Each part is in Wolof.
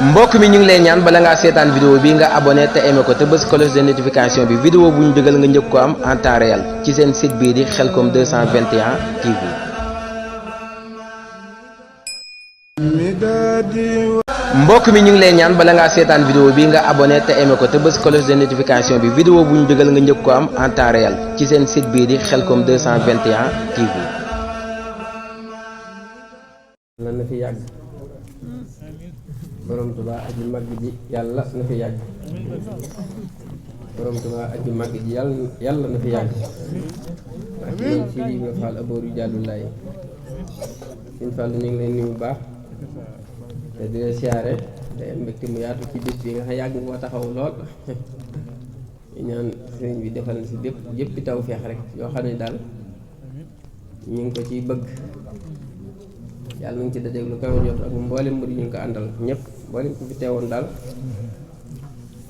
mbokk mi ñu ngi lay ñaan bala ngaa seetaan vidéo bi nga abonné te aimé ko te bës cloche de notification bi vidéo bu ñu dugal nga njëkk ko am en temps réel ci seen site bii di Khelcom 221 TV. mbokk mi ñu ngi lay ñaan bala ngaa seetaan vidéo bi nga abonné te aimé ko te bës cloche de notification bi vidéo bu ñu dugal nga njëkk ko am en temps réel ci seen site bii di Khelcom 221 TV. lan na fi yàgg borom Tuubaa aji mag ji yàlla na fi yàgg borom Tuubaa aji mag ji yàlla na fi yàgg ak ñoom si li nga faal abooru jàllulaay suñ fàll ñu ngi leen nuyu bu baax te di la siyaare te mbégte mu yaatu ci bis bi nga xam yàgg nga ko taxaw lool ñaan sëriñ bi defal na si yëpp taw feex rek yoo xam ne daal ñu ngi ko ciy bëgg yàlla na ngi ci dajeeg lu kaw jot ak mboolem mbir ñu ngi ko àndal ñëpp mboolem ku fi teewoon daal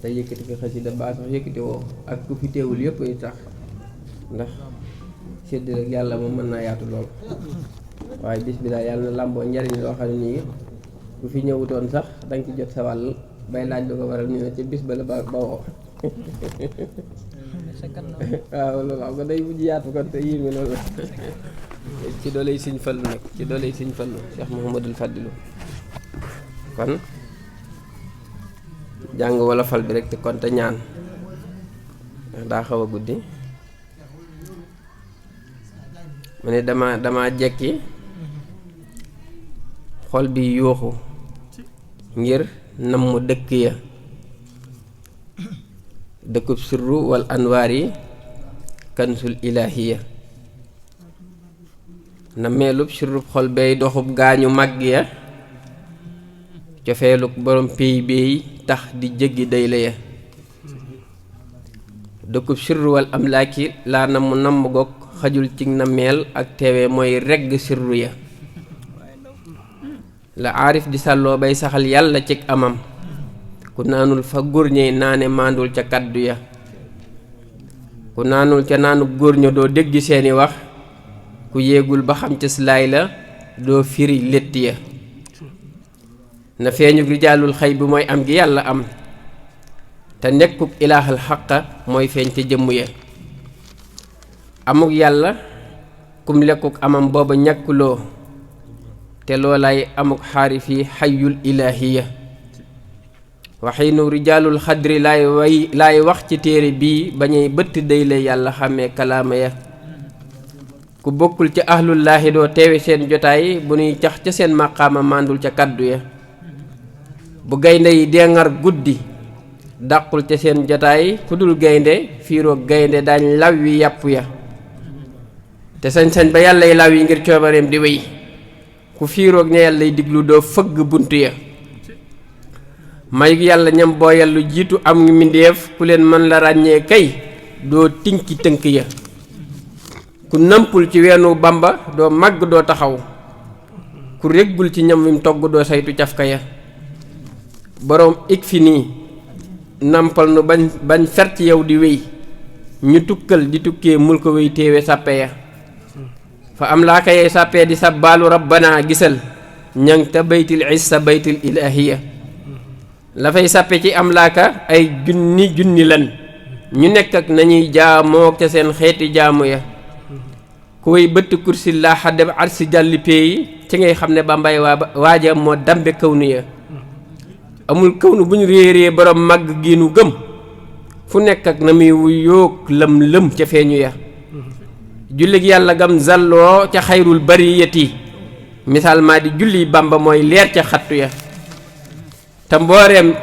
te yëkkati fi xasida baa sax yëkkati woo ak ku fi teewul yëpp ay tax ndax sedd rek yàlla moom mën naa yaatu lool waaye bis bi daal yàlla na làmboo njariñ loo xam ne nii ku fi ñëwutoon sax danga ci jot sa wàll bay laaj lu ko waral ñu ne ci bis ba la ba woo waaw loolu xam nga day mujj yaatu kon te yéen mi loolu ci dooley Sëñ Fallu nag ci dooley Sëñ Fallu Cheikh Mouhamadul Fadilu kon jàng wala fal bi rek te kon te ñaan ndax daa xaw a guddi mu ne dama jekki xol bi yuuxu ngir nam mu dëkk ya dëkkub sirru wal anwaar yi kansul ilaahiya na meelub sirrub xol bay doxub gaañu màgg ya cofeeluk borom pey bay tax di jéggi day la ya dëkkub sirru wal amlaaki laa namu namm gog xajul ci na meel ak teewe mooy regg sirru ya la aarif di sàlloo bay saxal yàlla cig amam ku naanul fa góor ñey naane maandul ca kàddu ya ku naanul ca naanu góor ña doo dégg seeni wax ku yéegul ba xam ca silaay la doo firi létt ya na feeñu rijaalul xëy bi mooy am gi yàlla am te nekkuk ilaahal xaqa mooy feeñ ca jëmm ya amuk yàlla kum lekkuk amam booba ñàkkuloo te loolaay amuk xaarif yi xayyul ilaahiya waxiinu rijaalul xadri laay wax ci téere bii bañuy bëtt day la yàlla xàmmee kalaama ya ku bokkul ca ahlullaahi doo teewe seen jotaay bu nuy cax ca seen maqaama màndul ca kàddu ya bu gaynde yi dee ngar guddi dàqul ca seen jotaay ku dul gaynde fiiroog gaynde daañ law wi yàpp ya te sañ-sañ ba yàllay law yi ngir coobareem di wéy ku fiiroog ña yàllay diglu doo fëgg bunt ya may yàlla ñam booyal lu jiitu am mbindéef ku leen mën la ràññee kay doo tinki tënk ya ku nampul ci weenu bamba doo màgg doo taxaw ku réggul ci ñam wim togg doo saytu cafka ya boroom ik fi nii nampal nu bañ fer ci yow di wéy ñu tukkal di tukkee mul ko wéy téewe sàppe ya fa am laa kayee sàppee di sabbaalu rabbana gisal ñang te baytil issa baytil ilaahiya la fay sàppe ci am laaka ay junni lan ñu nekk ak nañuy jaamoo ca seen xeeti jaamu ya ku way bëtt kursi laa xaddeb arsi jàlli peeyi ci ngay xam ne bambay waaja moo dambe kawnu ya amul kawnu bu ñu réeree borom màgg gi nu gëm fu nekk ak na muy wuyoog lëm ca feeñu ya jullig yàlla gam zalloo ca xayrul bariyati misaal maa di julli bamba mooy leer ca xattu ya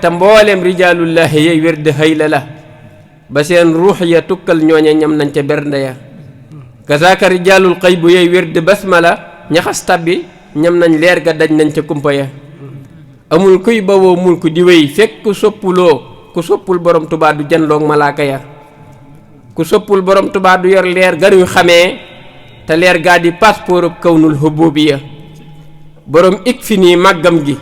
te mbooleem rijaalullahi yey wér de xëy la ba seen ruux ya tukkal ñooñe ñam nañ ca bernde ya kazaaka rijaalul xëy bu yey wér de basmala ñaxas tabbi ñam nañ leer ga daj nañ ca kumpa ya amul kuy bawoo mulku di wéy fekk ku soppul borom Tuubaa du janloog malaaka ya ku soppul borom Tuubaa du yor leer ganuy xamee te leer gaa di passeport kawnul hububiyya borom ik fi nii màggam gi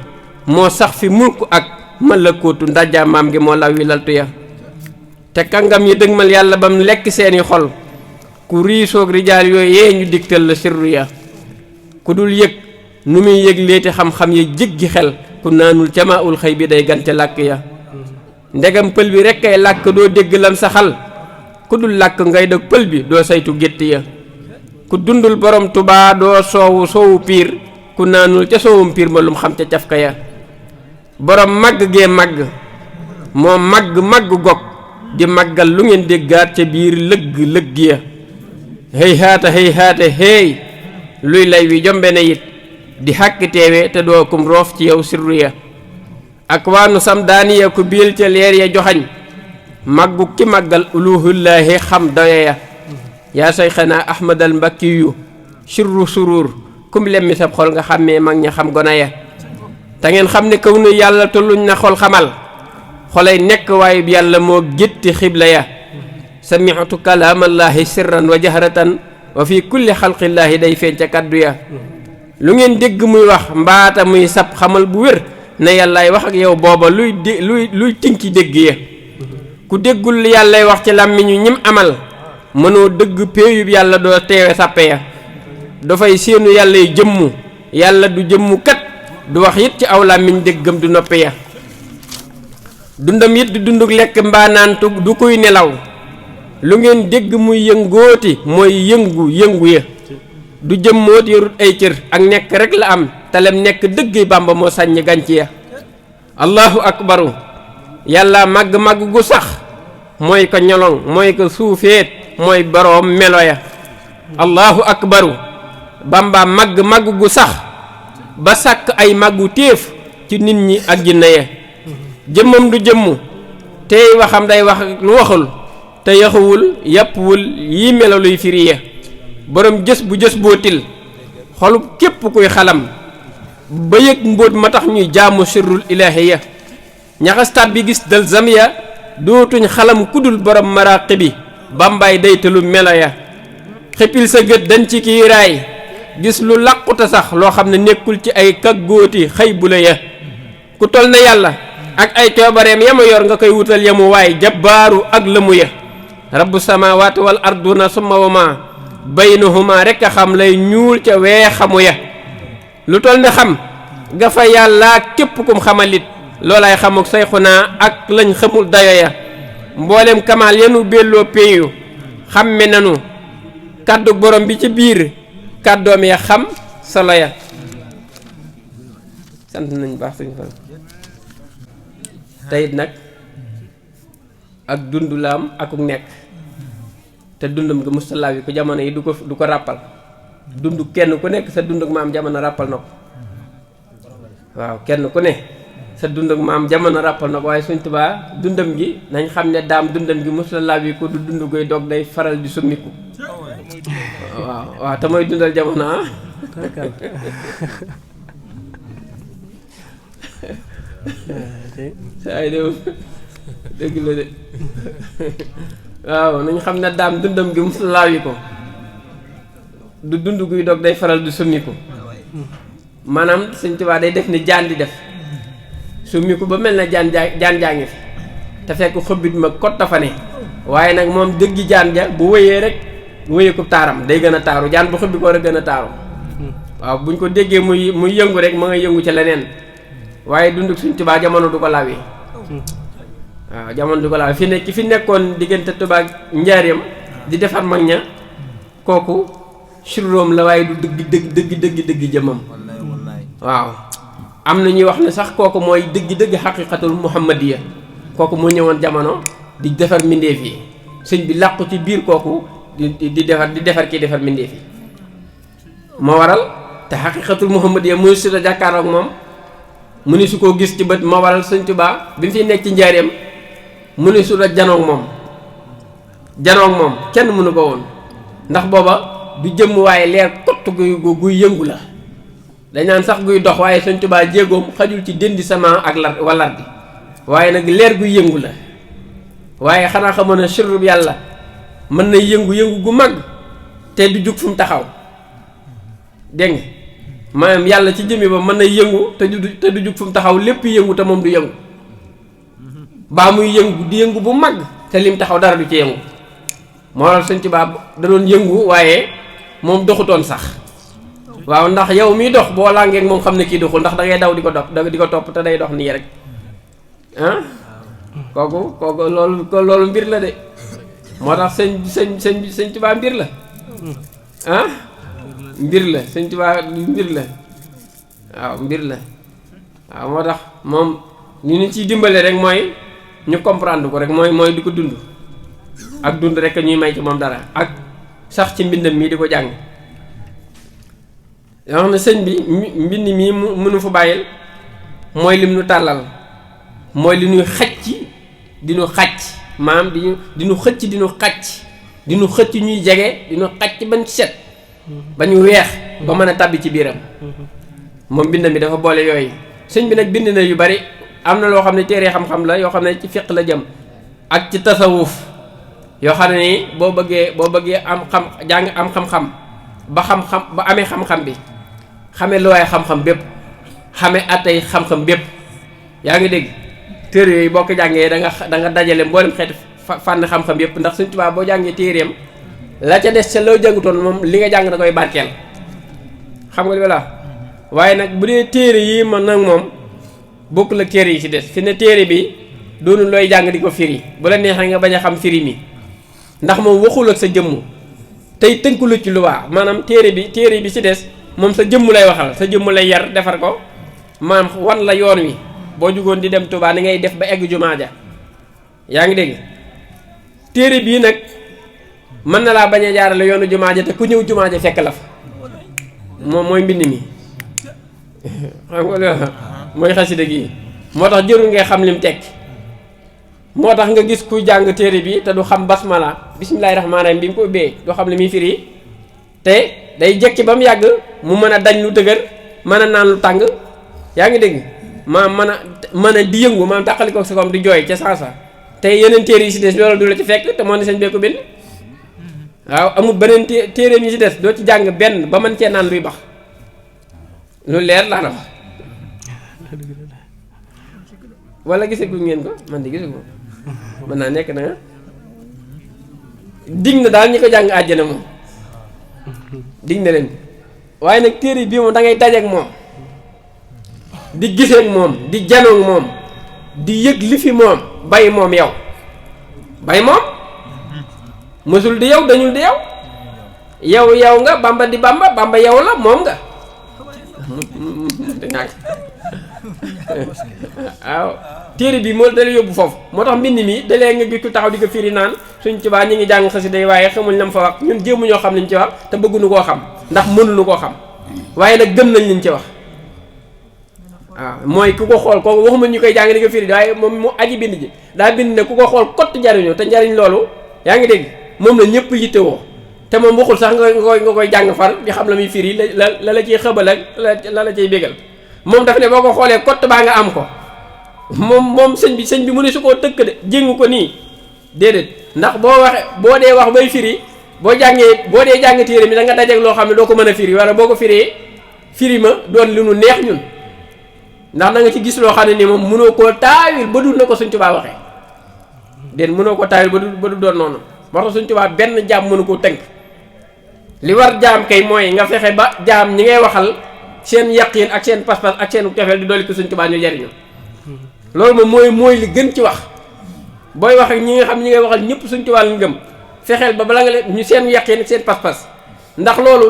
moo sax fi mulku ak malakootu ndajaa maam gi moo law wi laltu ya te kàngam yi dëgmal yàlla bam lekk seeni xol ku riisoog rijaal yooyu yee ñu digtal la sirru ya ku dul yëg nu muy yëgleeti xam-xam ya jéggi xel ku naanul ca maa ul xëy bi day gante làkk ya ndegam pël bi rekk ay làkk doo dégg lam saxal ku dul làkk ngay dog pël bi doo saytu gétt ya ku dundul borom tubaa doo soowu piir ku naanul ca soowum piir ma lum xam ca cafka ya borom màgg gee màgg moo màgg gog di màggal lu ngeen déggaat ca biir lëgg ya hey haata hey luy lay wi jombe na it di xàkk teewe te doo kum roof ci yow sirru ya ak waanu sam daaniya ku biil ca leer ya joxañ màggu ki màggal uluhullaahi xam doye ya yaa sayxanaa ahmadal mbakkiyu sirru surur kum lemmi sab xol nga xàmmee mag ña xam gona ya te ngeen xam ne kaw nu yàlla tolluñ na xol xamal xolay nekk waaye yàlla moo gétti xibla ya sami'tu kalaamallaahi sirran wa jahratan wa fi kulli xalqillaahi day feeñ ca kaddu ya lu ngeen dégg muy wax mbaata muy sab xamal bu wér ne yàllaay wax ak yow booba luy tinki dégg ya ku déggul yàllay wax ci làmmiñu ñim amal mënoo dëgg péeyub yàlla doo teewe sàppe ya dafay séenu yàlla yi jëmmu yàlla du jëmmu kat du wax it ci aw làmmiñ déggam du noppe ya dundam it du dunduk lekk mbaanaan du kuy nelaw lu ngeen dégg muy yëngooti mooy yëngu ya du jëmmoot yorut ay cër ak nekk rek la am talem nekk dëgg Bàmba moo sàññ gànc ya allahu akbaru yàlla màgg gu sax mooy ko ñoloŋ mooy ko suufeet mooy boroom melo ya allahu akbaru Bàmba màgg gu sax ba sàkk ay màggu téef ci nit ñi ak jinne ya jëmmam du jëmmu tey waxam day wax lu waxul te yaxuwul yàppuwul yi melo luy firi ya borom jës bu jës bootil xolub képp kuy xalam ba yëg mbóot ma tax ñuy jaamu sirrul ilaahiya ñaxastab bi gis dal zam ya dootuñ xalam kudul borom maraqi bi Bàmbaay daytalu melo ya xëppil sa gët dañ ci kiiraay gis lu làquta sax loo xam ne nekkul ci ay kaggóoti xëy bu la ya ku tol na yàlla ak ay coobareem yama yor nga koy wutal yamu waay jabbaaru ak lëmu ya rabbu samaawaati wal arduna summa wa ma baynahuma rekk a xam lay ñuul ca weexamu ya lu tol ne xam nga fa yàlla képp kum xamalit loolaay xamuk sayxunaa ak lañ xamul dayo ya mboolem kamaal yenu belloo péeyu xamme nanu kàddu borom bi ci biir kàddoom ya xam solo ya sant nañ baax suñu fan teyit nag ak dund laam akuk nekk te dundam gi mustalaaw yi ko jamono yi du ko ràppal dund kenn ku nekk sa dund ak maam jamono ràppal na ko waaw kenn ku ne sa dund ak maam jamono ràppal na ko waaye Sëñ Tuubaa dundam gi nañ xam ne daam dundam gi mustalaaw yi ko du dund koy dog day faral di summiku waaw te mooy dundal jamono ah saay de dëgg la de waaw nañ xam ne daam dundam gi mustalaaw yi ko du dund guy dog day faral di summiku maanaam Sëñ Tuubaa day def ni jaan di def summiku ba mel na jaan jaa ngi fi te fekk xobbit ma kot dafa ne waaye nag moom dëggi jaan ja bu wëyee rek wëyee ko taaram day gën a taaru jaan bu xobbi ko war a gën a taaru waaw buñ ko déggee muy yëngu rek ma nga yëngu ci leneen waaye dund Sëñ Tuubaa jamono du ko laawee waaw jamono du ko laawee fi nekkoon diggante Tuubaa njaareem di defar mag ña kooku surróom la waaye du dëgg jëmmam waaw am na ñuy wax ne sax kooku mooy dëgg xaqiqatul muhammadiya kooku mu ñëwoon jamono di defar mbindeef yi sëñ bi làqu ci biir kooku di defar kii defar mbindeef yi moo waral te xaqiqatul muhammadiya muy su la jàkkaarook moom mu ni su ko gis ci bët moo waral Sëñ Tuubaa bi mu fi nekk ci njaareem mu ni su la janoog moom kenn mënu ko woon ndax booba du jëmm waaye leer kott guy yëngu la dañ naan sax guy dox waaye Sëñ Tuubaa jéegoom xajul ci dëndi sama ak walar bi waaye nag leer guy yëngu la waaye xanaa xamoon ne sirrub yàlla mën na yëngu gu mag te du jug fu mu taxaw dégg nga maanaam yàlla ci jëmmi ba mën na yëngu te du jug fu mu taxaw lépp yëngu te moom du yëngu baa muy yëngu di yëngu bu mag te lim taxaw dara du ci yëngu moo waral Sëñ Tuubaa da doon yëngu waaye moom doxutoon sax waaw ndax yow miy dox boo làngee moom xam ne kii doxul ndax da ngay daw di ko topp te day dox nii rek ah kooku loolu mbir la de moo tax sëñ Tuubaa mbir la ah mbir la sëñ Tuubaa mbir la waaw mbir la waaw moo tax moom ñu ciy dimbale rek mooy ñu comprendre ko rek mooy di ko dund ak dund rek ñuy may ci moom dara ak sax ci mbindam mii di ko jàng yoo xam ne sëñ bi mbind mii mu mënu fa bàyyil mooy lim nu tàllal mooy li ñuy xëcc di nu xàcc maam di nu xëcc di nu xàcc di nu xëcc ñuy jege di nu xàcc bañ set ba ñu weex ba mën a tàbbi ci biiram moom mbindam bi dafa boole yooyu sëñ bi nag bind na yu bari am na loo xam ne téere xam-xam la yoo xam ne ci fiq la jëm ak ci tasawuf yoo xam ne nii boo bëggee am jàng am xam-xam ba xam-xam ba amee xam-xam bi xamee lu waay xam-xam bépp xamee attey xam-xam bépp yaa ngi dégg téere yooyu boo ko jàngee da nga dajale mboolem xeeti fànn xam-xam yépp ndax Sëñ Tuubaa boo jàngee téereem la ca des ca loo jàngutoon moom li nga jàng da koy barkeel xam nga li ma la waaye nag bu dee téere yi man nag moom bokk la téere yi ci des fi ne téere bi doonul looy jàng di ko firi bu la neexee nga bañ a xam firi mi ndax moom waxul ak sa jëmm tey tënkulu ci lu baax maanaam téere bi ci des moom sa jëmm lay waxal sa jëmm lay yar defar ko maanaam wan la yoon wi boo jugoon di dem Touba ni ngay def ba egg jumaa ja yaa ngi dégg téere bii nag mën na laa bañ a jaarale yoonu jumaa ja te ku ñëw jumaa ja fekk la fa moom mooy mbind mi xam nga mooy xasida gi moo tax jërul ngay xam lim tekki moo tax nga gis kuy jàng téere bi te du xam basmala bismillaahi rahmaani rahiim bi mu ko ubbee du xam li muy firi te day jekki ba mu yàgg mu mën a dañ lu dëgër mën a naan lu tàng yaa ngi dégg maam mën a di yëngu maam tàqali ko sa kom di jooy ca saasa te yeneen téere yi si des loolu du la ci fekk te moo ne sëñ bee ko bind waaw amul beneen téere yi si des doo ci jàng benn ba mën cee naan luy bax lu leer laa la wax wala gisagu ngeen ko man di gisagu mën naa nekk na dig na daal ñi ko jàng àjjana moom dig na leen waaye nag téere bii moom da ngay dajeek moom di giseek moom di janoog moom di yëg li fi moom bay moom yow bay moom mësul di yow dañul di yow nga bamba di bamba yow la moom nga waaw téere bi moo dala yóbbu foofu moo tax mbind mi dalee nga gis ku taxaw di ko firi naan Sëñ Tuubaa ñi ngi jàng xasida waaye xamuñ lam fa wax ñun jéemu ñoo xam liñ ci wax te bëgguñu koo xam ndax mënuñu koo xam waaye nag gëm nañ liñ ci wax waaw mooy ku ko xool kooku waxuma ñu koy jàng di ko firi waaye moom mu aji bind ji daa bind ne ku ko xool kott njariñu te njariñ loolu yaa ngi dégg moom la ñëpp yittewoo te moom waxul sax nga koy jàng far di xam la muy firi la ciy xëbal ak la ciy bégal moom dafa ne boo ko xoolee kott baa nga am ko moom sëñ bi mu ne su koo tëkk de jéngu ko nii déedéet ndax boo dee wax bay firi boo dee jàng téere mi da nga dajeek loo xam ne doo ko mën a firi wala boo ko firi ma doon lu nu neex ñun ndax da nga ci gis loo xam ne nii moom mënoo koo taawil ba dul na ko Sëñ Tuubaa waxee déet mënoo koo taawil ba du doon noonu moo tax Sëñ Tuubaa benn jaam mënu koo tënk li war jaam kay mooy nga fexe ba jaam ñi ngay waxal seen yaqiin ak seen pas-pas ak seen cofeel di dolli ko Sëñ Tuubaa ñu jariñu loolu moom mooy li gën ci wax booy wax ak ñi nga xam ñi ngay waxal ñëpp Sëñ Tuubaa lañu gëm fexeel ba bala nga leen ñu seen yaqiin ak seen pas-pas ndax loolu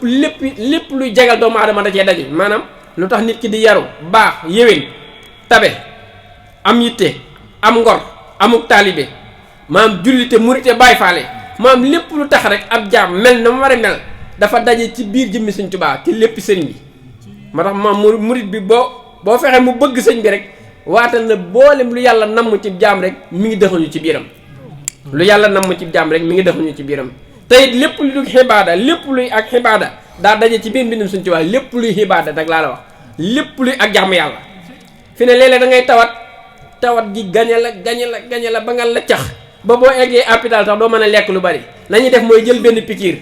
lépp luy jagal doomu aadama da cee daje maanaam lu tax nit ki di yaru baax yéwén tabe am yitte am ngor amuk taalibe maam jullite murite baay faale maam lépp lu tax rek ab jaam mel na mu war a mel dafa daje ci biir jëmmi Sëñ Tuubaa ci lépp sëriñ bi moo tax maam murit bi boo fexee mu bëgg sëñ bi rek waatal na boolem lu yàlla namm ci jaam rek mi ngi dëxuñu ci biiram lu yàlla namm ci jaam rek mi ngi dëxuñu ci biiram tey lépp luy xibaada lépp luy ak xibaada daa daje ci biir mbindum Sëñ Tuubaa lépp luy xibaada nag laa la wax lépp luy ak jàmm yàlla fi ne léeg-léeg da ngay tawat gi gañe la ba nga la cax ba boo eggee hôpital tax doo mën a lekk lu bari nañuy def mooy jël benn pikiir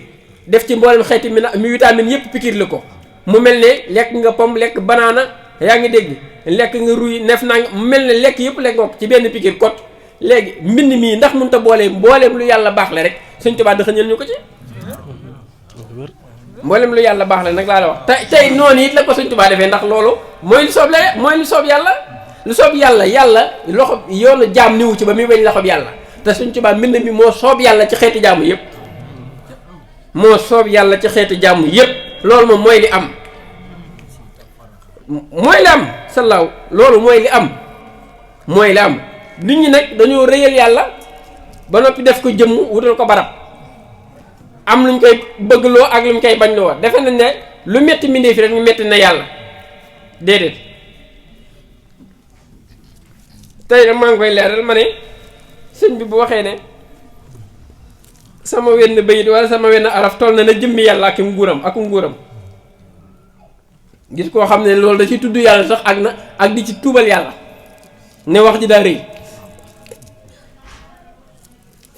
def ci mboolem xeeti mi vitamine yépp pikiir la ko mu mel ne lekk nga pomme lekk banaana yaa ngi dégg lekk nga ruy nef naa mu mel ne lekk yëpp lekk nga ko ci benn pikiir kot léegi mbind mii ndax mënut a mbooleem lu yàlla baax le rek Sëñ Tuubaa daxañal ñu ko ci mboolem lu yàlla baax la nag laa la wax tey noonu it la ko Sëñ Tuubaa defee ndax loolu mooy lu soob la mooy lu soob yàlla lu soob yàlla loxo yoonu jaam niwu ci ba muy weñ loxob yàlla te Sëñ Tuubaa mbind mi moo soob yàlla ci xeeti jaamu yépp moo soob yàlla ci xeeti jaamu yépp loolu moom mooy li am sallaaw loolu mooy li am nit ñi nag dañoo rëyal yàlla ba noppi def ko jëmm wutal ko barab am luñ koy bëggloo ak luñ koy bañloo defe nañ ne lu metti mbindee fi rek ñu metti na yàlla déedéet tey nag maa ngi koy leeral ma ne sëñ bi bu waxee ne sama wenn bayit wala sama wenn araf toll na jëmmi yàlla ak nguuram gis koo xam ne loolu da ci tudd yàlla sax ak di ci tuubal yàlla ne wax ji daa rëy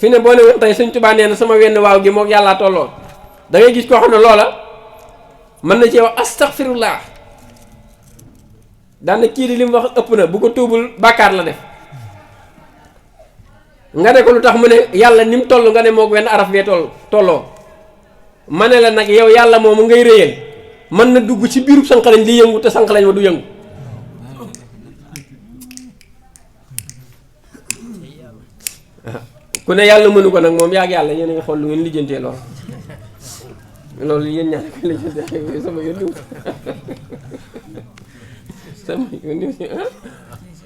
fi ne boo ne woon tey Sëñ Tuubaa nee na sama wenn waaw gi mook yàllaa tolloo da ngay gis koo xam ne loola mën na cee wax astaghfirullah daana kii di li mu wax ëpp na bu ko tuubul bàkkaar la def nga ne ko lu tax mu ne yàlla ni mu toll nga ne mook wenn araf bee tolloo ma ne la nag yow yàlla moomu ngay réyal mën na dugg ci biirub sànqalañ li yëngu te sànqalañ ma du yëngu ku ne yàlla mënu ko nag moom yaa ak yàlla yéen a ngi xool lu ngeen lijjantee loolu yéen ñaar ko lijjantee sama yónni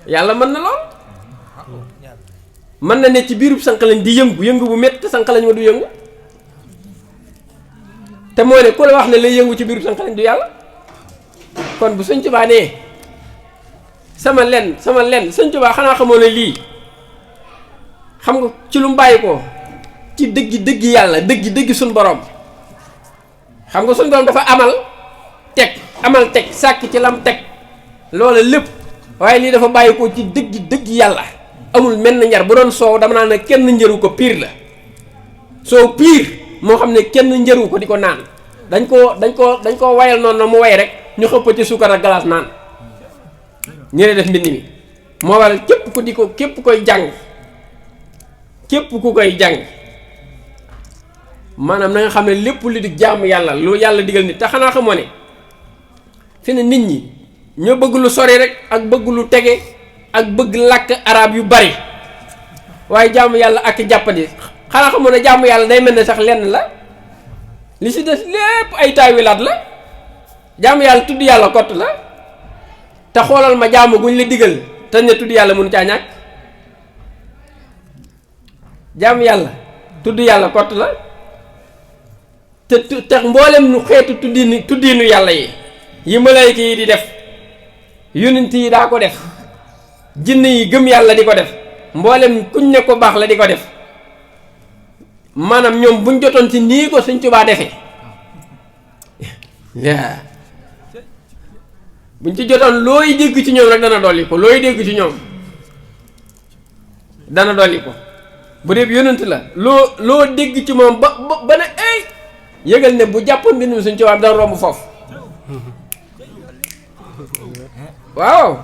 yàlla mën na lool mën na ne ci biirub sànqalañ di yëngu bu métti te sànqalañ ma du yëngu te moo ne ku la wax ne lay yëngu ci biirub sànqalañ du yàlla kon bu Sëñ Tuubaa nee sama len Sëñ Tuubaa xanaa xamoo ne lii xam nga ci lu mu bàyyi ko ci dëgg yàlla dëgg suñ borom xam nga suñ borom dafa amal teg sàkk ci lam teg loola lépp waaye lii dafa bàyyi ko ci dëgg yàlla amul menn njar bu doon soow dama naan ne kenn njëru ko piir la soow piir moo xam ne kenn njëru ko di ko naan dañ koo wayal noonu na mu way rek ñu xëpp ci suukar ak galaas naan ñëre def mbind mi moo waral képp koy jàng képp ku koy jàng maanaam na nga xam ne lépp lu di jaamu yàlla lu yàlla digal nit te xanaa xamoo ne fi ne nit ñi ñoo bëgg lu sori rek ak bëgg lu tege ak bëgg làkk arab yu bari waaye jaamu yàlla ak jàppandi xanaa xamoo ne jaamu yàlla day mel ne sax lenn la li si des lépp ay taawilaat la jaamu yàlla tudd yàlla kott la te xoolal ma jaamu guñ la digal te ne tudd yàlla mënu caa ñàkk jaamu yàlla tudd yàlla kott la te mboolem nu xeetu tuddiinu yàlla yi malayka yi di def yonent yi daa ko def jinne yi gëm yàlla di ko def mboolem kuñ ne ko baax la di ko def maanaam ñoom buñ jotoon ci nii ko Sëñ Tuubaa defee buñ ci jotoon looy dégg ci ñoom rek dana dolli ko dana dolli ko bu dee yonent la loo dégg ci moom ba ne ay yëgal ne bu jàppoon mbindum Sëñ Tuubaa dana romb foofu waaw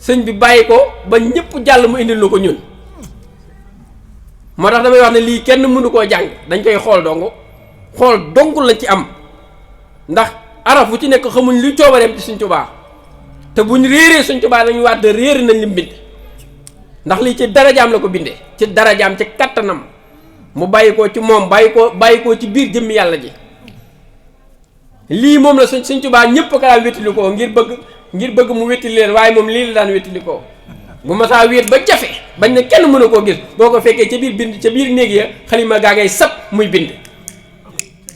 sëñ bi bàyyi ko ba ñëpp jàll mu indil lu ko ñun moo tax damay wax ne lii kenn mënu koo jàng dañ koy xool dong lañ ci am ndax araf bu ci nekk xamuñ lu coobareem ci Sëñ Tuubaa te buñ réeree Sëñ Tuubaa nañu waat de réer nañ lim bind ndax lii ci darajaam la ko bindee ci darajaam ci kattanam mu bàyyi ko ci moom bàyyi ko ci biir jëmmi yàlla ji lii moom la Sëñ Tuubaa ñëpp ko daan wéttali ko ngir bëgg mu wéttali leen waaye moom lii la daan wéttali ko bu ma saa wéet ba jafe bañ ne kenn mën a koo gis boo ko fekkee ca biir bind ca biir néeg ya xalima gaa ngay sab muy bind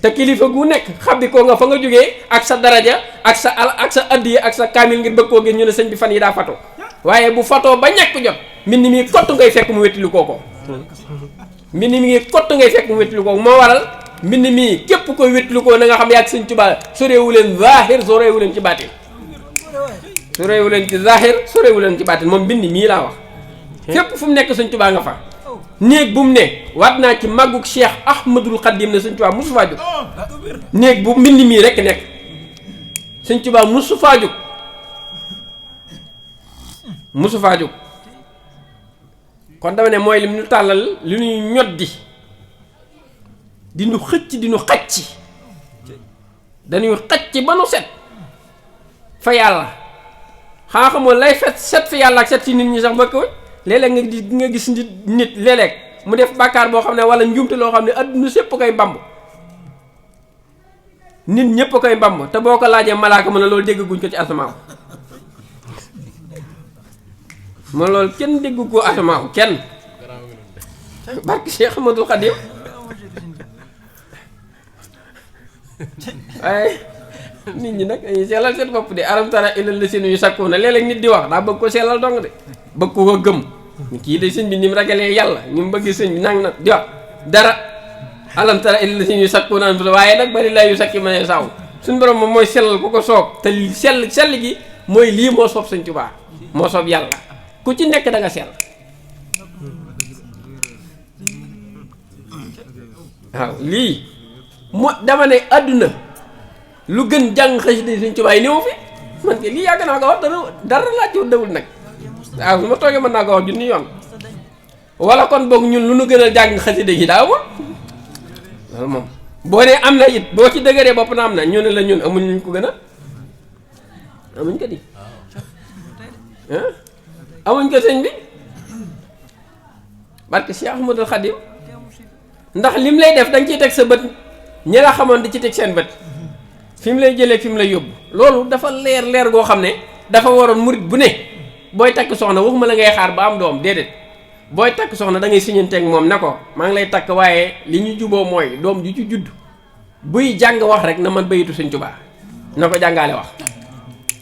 te kilifa gu nekk xabbi ko nga fa nga jógee ak sa daraja ak sa addiya ak sa kaamil ngir bëgg koo gis ñu ne sëñ bi fan yi daa fato waaye bu fatoo ba ñàkk jot mbind mi kott ngay fekk mu wéttali ko mbind mi kott ngay fekk mu wéttali ko moo waral mbind mi képp koy wéttali ko na nga xam yaa ak Sëñ Tuubaa soreewu leen zaahir soreewu leen ci baatin soreewu leen ci zaahir soreewu leen ci baatin moom mbind mii laa wax fépp fu mu nekk Sëñ Tuubaa nga fa néeg bu mu ne waat naa ci màggug Cheikh Ahmadul Xadim ne Sëñ Tuubaa musu faa jóg néeg bu mbind mii rekk nekk Sëñ Tuubaa musu faa jóg kon dama ne mooy lim ñu tàllal li ñuy ñoddi di nu xëcc di nu xacc dañuy xacc ba nu set fa yàlla xanaa xamoo lay set fa yàlla ak set ci nit ñi sax bokk léeg-léeg nga gis nit léeg-léeg mu def bàkkaar boo xam ne wala njuumte loo xam ne adduna sépp koy mbamb nit ñépp koy mbamb te boo ko laajee malaaka mën a loolu déggaguñ ko ci asamaaw ma loolu kenn déggu ko asamaaw kenn barke Cheikh Ahmadul Khadim waaye nit ñi nag dañuy seelal seen bopp de alam tara ilal lazina yusakkuna léeg-léeg nit di wax daa bëgg ko seelal dong de bëgg ko gëm kii de sëñ bi ni mu ragalee yàlla ni mu bëgg sëñ bi nang na di wax dara alam tara ilal lazina yusakkuna anfusahum waaye nag bari laa yusakki man yashaa suñu borom moom mooy sellal ku ko soob te sell gi mooy lii moo soob Sëñ Tuubaa moo soob yàlla ku ci nekk da nga sell waaw lii mo dama ne àdduna lu gën jàng xasida Sëñ Tuubaa yi néew fi man ke lii yàgg naa ko wax dara laa ci dawul nag waaw su ma toogee mën naa ko wax junni yoon wala kon boog ñun lu nu gën a jàng xasida yi daa amul loolu moom boo nee am na it boo ci dëgëree bopp na am na ñu ne la ñun amuñ ñu ko gën a amuñ ko di amuñ ko sëñ bi barke Cheikh Ahmadul Khadim ndax lim lay def danga ciy teg sa bët ñi la xamoon di ci teg seen bët fi mu lay jëlee fi mu lay yóbbu loolu dafa leer goo xam ne dafa waroon murit bu ne booy takk soxna waxuma la ngay xaar ba am doom déedéet booy takk soxna da ngay siñanteeg moom ne ko maa ngi lay takk waaye li ñu juboo mooy doom ju ci judd buy jàng wax rek na man bayitu Sëñ Tuubaa na ko jàngaale wax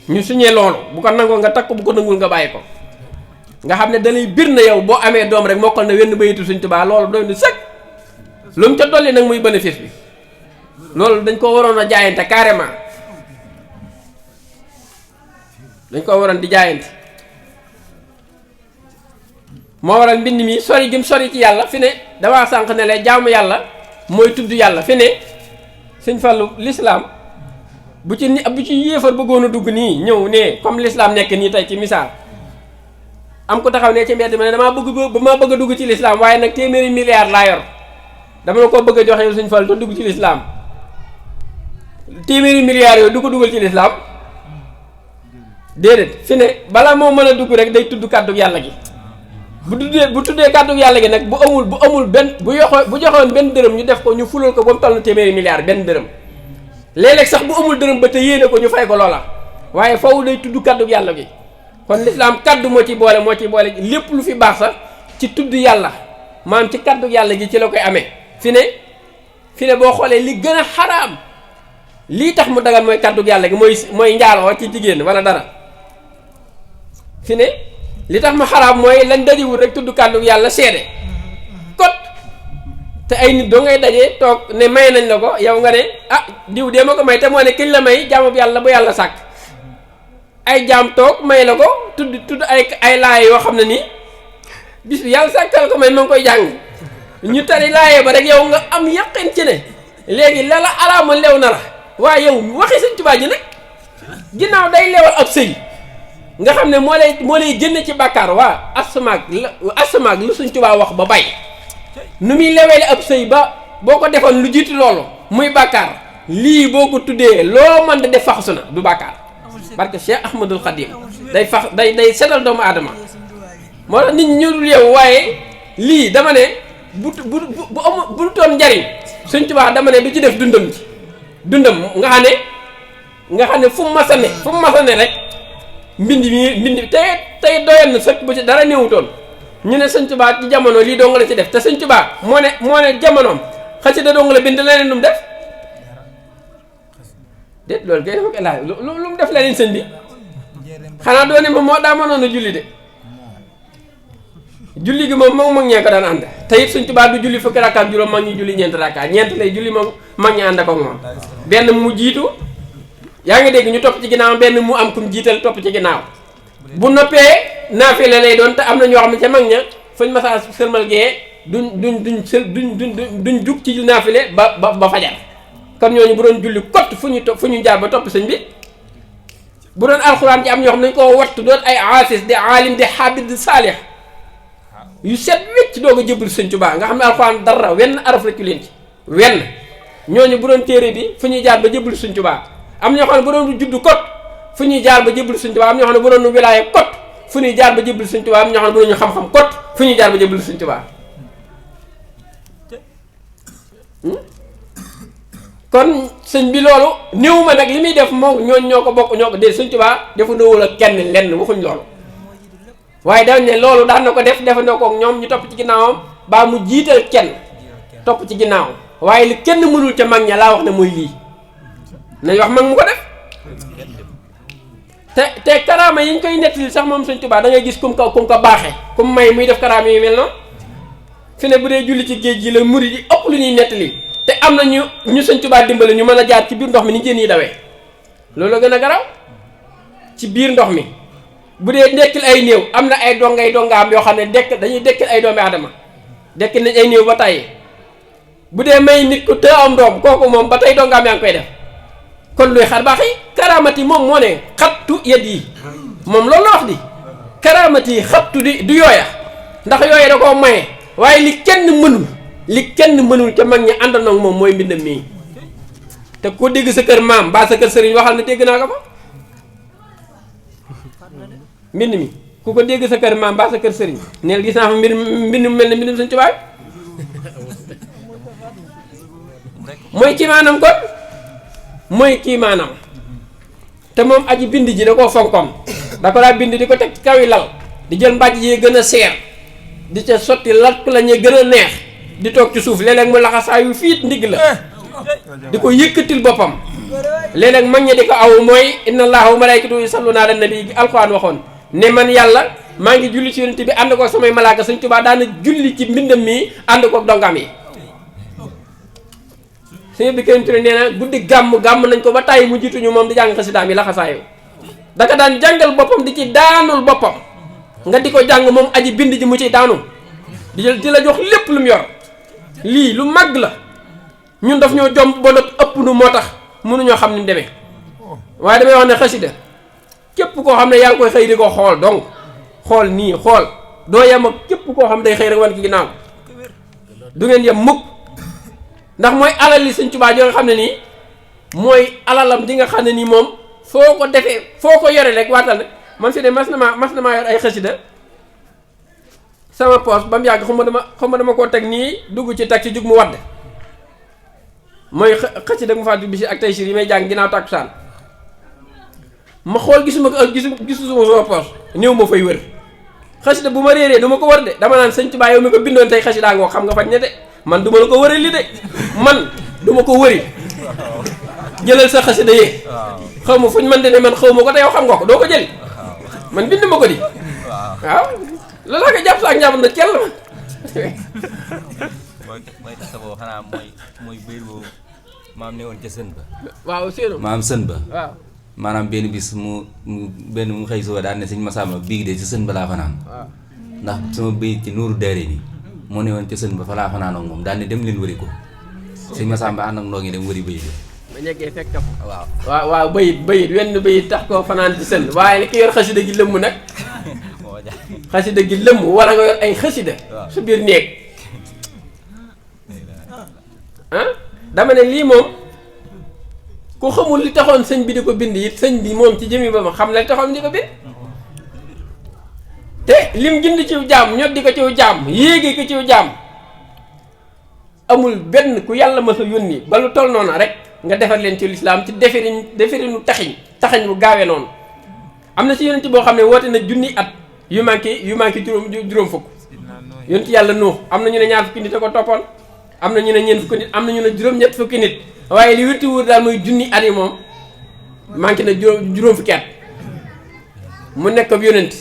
ñu suñee loolu bu ko nangoo nga takk bu ko nangul nga bàyyi ko nga xam ne dalay bir na yow boo amee doom rek mokkal na wenn bayitu Sëñ Tuubaa loolu doy na sëkk lu mu ca dolli nag muy bénéfice bi loolu dañ ko waroon a jaayante carrément dañ ko waroon di jaayante moo waral mbind mi sori gim sori ci yàlla fi ne damaa sànq ne la jaamu yàlla mooy tudd yàlla fi ne Sëñ Fallu l'islam bu ci yéefar bëggoon a dugg nii ñëw ne comme l'islam nekk nii tey ci misaal am ko taxaw ne ci mbedd ma ne damaa bëgg a dugg ci l'islam waaye nag téeméeri milliards laa yor dama la ko bëgg a joxe yow Sëñ Fallu te dugg ci l'islam téeméeri milliards yooyu du ko dugal ci l'islam déedéet fi ne balaa moo mën a dugg rek day tudd kàddu yàlla gi bu tuddee kàddu yàlla gi nag bu amul benn bu joxoon benn dërëm ñu def ko ñu fulal ko ba mu toll na téeméeri milliards benn dërëm léeg-léeg sax bu amul dërëm ba te yéene ko ñu fay ko loola waaye faw day tudd kàddu yàlla gi kon l'islam kàddu moo ci boole lépp lu fi baax sax ci tudd yàlla maanaam ci kàddu yàlla gi ci la koy amee fi ne boo xoolee li gën a xaraam lii tax mu dagan mooy kàddu yàlla gi mooy njaaloo ci jigéen wala dara fi ne li tax ma xaraam mooy lañ dajiwul rek tudd kàddu yàlla seede kot te ay nit doo ngay dajee toog ne may nañ la ko yow nga ne ah diw dee ma ko may te moo ne kiñ la may jaamub yàlla bu yàlla sàkk ay jaam toog may la ko tudd ay laay yoo xam ne nii bis bi yàlla sàkkal ko may ma ngi koy jàng ñu tari laayee ba rek yow nga am yaqin ci ne léegi la araama lew na la waaye yow waxi Sëñ Tuubaa ji nag ginnaaw day lewal ab sëy nga xam ne moo lay génne ci bàkkaar waa asamaag lu Sëñ Tuubaa wax ba bay nu muy lewele ab sëy ba boo ko defoon lu jiitu loolu muy bàkkaar lii boo ko tuddee loo mën da def faxasu na du bàkkaar parce que Cheikh Ahmadul Khadim day setal doomu aadama moo tax nit ñi ñu dul yow waaye lii dama ne bu toon njariñ Sëñ Tuubaa dama ne du ci def dundam nga xam ne fu mu masa ne rek mbind mi tey doyoon na sëkk bu ci dara néewutoon ñu ne Sëñ Tuubaa ci jamono lii dong la ci def te Sëñ Tuubaa moo ne jamonoom xasida dong la bind leneen lu mu def déet loolu kay dafa koy laaj lu mu def leneen sëñ bi xanaa doo ne ma moo daa mënoon a julli de julli gi moom mag ñee ko daan ànd te it Sëñ Tuubaa du julli fukki rakkaat juróom mag ñi julli ñeent rakkaat ñeent lay julli moom mag ñi ànd ak moom benn mu jiitu yaa ngi dégg ñu topp ci ginnaaw benn mu am kum jiital topp ci ginnaaw bu noppee naafile lay doon te am na ñoo xam ne ca mag ña fañ masa sëlmal gee duñ jug ci naafile ba fajar kon ñooñu bu doon julli kott fu ñu jaar ba topp sëñ bi bu doon alxuraan ci am ñoo xam ne dañ koo wattu doon ay aasis di aalim di xaabid di saalix yu set wecc doog a jëbal Sëñ Tuubaa nga xam ne alxuraan dara wenn araf la ci leen ci wenn ñooñu bu doon téere bi fu ñuy jaar ba jébbalu Sëñ Tuubaa am ñoo xam ne bu doon juddu kot fu ñuy jaar ba jébbalu Sëñ Tuubaa am ñoo xam ne bu doon wilaaya kot fu ñuy jaar ba jébbalu Sëñ Tuubaa am ñoo xam ne bu doon xam-xam kot fu ñuy jaar ba jébbalu Sëñ Tuubaa kon sëñ bi loolu néew ma nag li muy def moom ñooñ ñoo ko bokk ñoo ko dee Sëñ Tuubaa defu ndawul ak kenn lenn waxuñ loolu waaye dañ ne loolu daan na ko def defandoo ko ak ñoom ñu topp ci ginnaawam baa mu jiital kenn topp ci ginnaaw waaye li kenn mënul ca mag ña laa wax ne mooy lii nañ wax mag mu ko def te karaama yi ñu koy nettali sax moom Sëñ Tuubaa da ngay gis kum ko baaxee kum may muy def karaama yi mel noonu fi ne bu dee julli ci géej gi la murid yi ëpp lu ñuy nettali te am na ñu Sëñ Tuubaa dimbale ñu mën a jaar ci biir ndox mi ni jën yi dawee loolu la gën a garaw ci biir ndox mi bu dee dekkil ay néew am na ay dongaam yoo xam ne dañuy dekkil ay doomi aadama dekkil nañ ay néew ba tàyyi bu dee may nit ku te am doom kooku moom ba tey dongaam yaa ngi koy def kon luy xar baax yi karaamati moom moo ne xattu yet yi moom loolu la wax di karaamati xattu du yooya ndax yooya da koo maye waaye li kenn mënul ca mag ñi àndandoo ak moom mooy mbindam mii te ku dégg sa kër maam ba sa kër sëriñ waxal na dégg naa ko fa mbind mi ku ko dégg sa kër maam ba sa kër sëriñ neel gis naa fa mbind mu mel ne mbindum Sëñ Tuubaa mooy kii maanaam kon mooy kii maanaam te moom aji bind ji da koo fonkoon da ko daa bind di ko teg ci kaw yi lal di jël mbàjj yi gën a seer di ca sotti lat la ñu gën a neex di toog ci suuf léeg-léeg mu laxasaayu fiit ndigg la di ko yëkkatil boppam léeg-léeg mag ña di ko aw mooy inna allaha wa malaikatahu yusalluna ala nabi alquran waxoon ne man yàlla maa ngi julli ci yonent bi ànd ko samay malaaka Sëñ Tuubaa daana julli ci mbindam mi ànd ko dongam yi sëñ bi kenn turé nee na guddi gàmm nañ ko ba tàyyi mu jiituñu moom di jàng xasidaam yi laxasaayu daka daan jàngal boppam di ci daanul boppam nga di ko jàng moom aji bind ji mu ciy daanu di la jox lépp lu mu yor lii lu màgg la ñun daf ñoo jomb ba not ëpp nu moo tax mënuñoo xam ni mu demee waaye damay wax ne xasida képp koo xam ne yaa ngi koy xëy di ko xool donc xool nii xool doo yem ak képp koo xam ne day xëy rek wan ki ginnaaw du ngeen yem mukk ndax mooy alal li Sëñ Tuubaa joo nga xam ne nii mooy alalam di nga xam ne nii moom foo ko defee foo ko yore rek waatal ne man fi de mas na maa yor ay xasida sama poos ba mu yàgg xam ma dama koo teg nii dugg ci taxi jug mu wadd mooy xasida mu fàttali bi si ak tey si yi may jàng ginnaaw tàkkusaan ma xool gisuma ko gisuma sama poos néew ma fay wër xasida bu ma réeree du ma ko wër de dama naan Sëñ Tuubaa yow mi ko bindoon tey xasida ngoo xam nga faj ne de man du ma la ko wëri li de man du ma ko wëri jëlal sa xasida yee xaw ma fuñ man de ne man xaw ma ko te yow xam nga ko doo ko jëli man bind ma ko di waaw loolu laa ko jàpp sa ak njàpp na cell mooy tax boobu xanaa mooy béy boobu maam ne woon ca sën ba waaw séeru maam sën ba waaw maanaam benn bis mu xëy suba daal ne sëñ Masamba bii de ci sën ba laa fanaan waaw ndax sama béy ci nuuru deere ni moo ne woon ca sën ba fa laa fanaan ak moom daal ne dem leen wëri ko sëñ Masamba ànd ak ndoo ngi dem wëri béy bi ma ñeggee fekk ko waaw waaw bayit wenn bayit tax koo fanaan ci sën waaye li ki yor xasida gi lëmm nag xasida gi lëmm wala nga yor ay xasida su biir néeg ah dama ne lii moom ku xamul li taxoon sëñ bi di ko bind it sëñ bi moom ci jëmi ba ma xam na li taxoon di ko bind te lim jënd ciw jaam ñot di ko ciw jaam yéegi ko ciw jaam amul benn ku yàlla ma sa yónni ba lu toll noonu rek nga defar leen ci lislaam ci defarinu taxañ bu gaawee noonu am na ci yonent boo xam ne woote na junni at yu manqué juróom fukk yonent yàlla Nuux am na ñu ne ñaar fukki nit a ko toppoon am na ñu ne ñeent fukki nit am na ñu ne juróom-ñett fukki nit waaye li wérti wóor daal mooy junni at yi moom manqué na juróom fukki at mu nekk ab yonent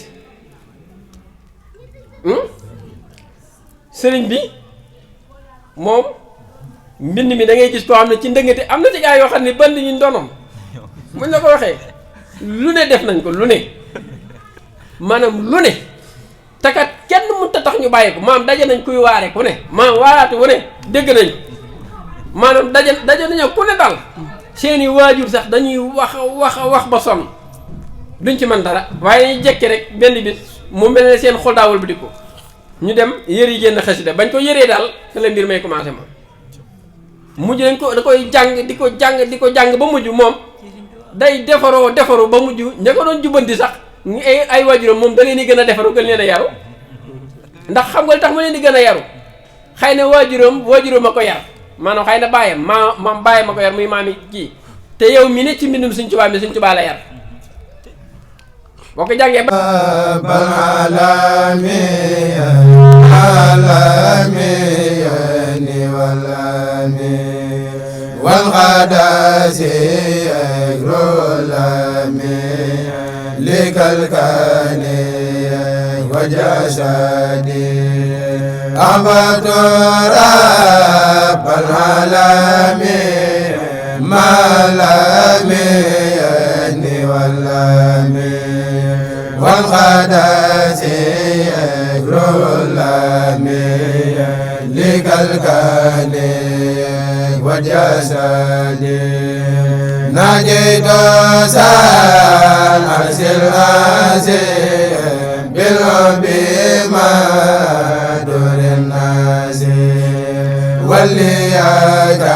sëriñ bi moom mbind mi da ngay gis koo xam ne ci ndëngate am na ci gaa yoo xam ne band ñu ndonom muñ la ko waxee lu ne def nañ ko lu ne maanaam lu ne takat kenn mënut a tax ñu bàyyi ko maanaam daje nañ kuy waare ku ne maanaam waaraate wu ne dégg nañ maanaam daje nañu ku ne dal seeni waajur sax dañuy wax ba sonn duñ ci mën dara waaye dañuy jekki rek benn bis mu mel ne seen xol daawal bi di ko ñu dem yëri génn xasida bañ ko yëree daal te la mbir may commencé ma mujj nañ ko da koy jàng di ko jàng ba mujj moom day defaru ba mujj ña ko doon jubbanti sax ay waajuram moom da leen di gën a defaru gën leen a yaru ndax xam nga li tax mu leen di gën a yaru xëy na waajuram a ko yar maanaam xëy na bàyyam maam bàyyam a ko yar muy maam yi kii te yow mi ne ci mbindum Sëñ Tuubaa mi Sëñ Tuubaa la yar boo ko jàngee ba أحمد رب العالمين مالمين واللامين والقدس الرلامين لك الكون والجسد نجد سال عرش العظيم بالحب ما دور الناس وليكن